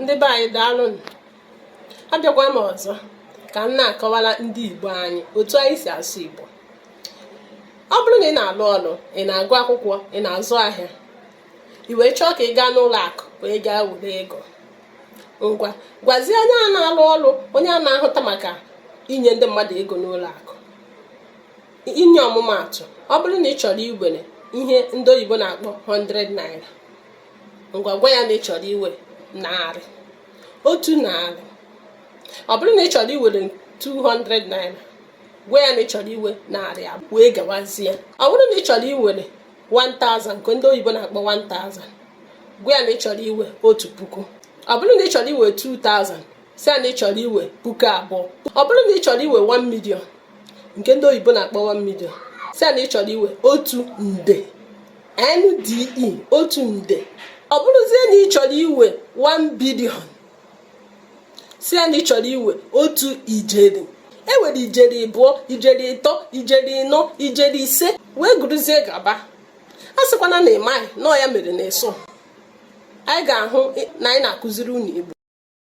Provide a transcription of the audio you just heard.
Ndị be anyị, daalụnụ. Abịakwa m ọzọ ka m na-akọwara ndị Igbo anyị otu anyị si asụ Igbo. Ọ bụrụ na ị na-alụ ọrụ, ị na-agụ akwụkwọ, ị na-azụ ahịa, i wee chọọ ka ị gaa n'ụlọ akụ wee gaa were ego, ngwa, gwazie onye a na-alụ ọrụ, onye a na-ahụta maka inye ndị mmadụ ego n'ụlọ akụ. Inye ọmụmaatụ, ọ bụrụ na ị chọrọ iwere ihe ndị oyibo na-akpọ 100 naira, ngwa, gwa ya na ị chọrọ iwe 100, 100. Ọ bụrụ na ị chọrọ iwere 200 naira, gwa ya na ị chọrọ iwe 200, wee gawazie. Ọ bụrụ na ị chọrọ iwere 1000, nke ndị oyibo na-akpọ 1000, gwa ya na ị chọrọ iwe 1000. Ọ bụrụ na ị chọrọ iwe 2000, sị ya na ị chọrọ iwe 2000. Ọ bụrụ na ị chọrọ iwe 1 million, nke ndị oyibo na-akpọ 1 million, sị ya na ị chọrọ iwe 1 nde, nde, 1 nde. Ọ bụrụzie na ị chọrọ iwe 1 billion, sị ya na ị chọrọ iwe 1 ijeri. E nwere ijeri 2, ijeri 3, ijeri 4, ijeri 5, wee guruzie gaba. A sịkwana na ịmaghị nọọ ya mere na ịsụ. Anyị ga-ahụ na anyị na-akụziri unu Igbo.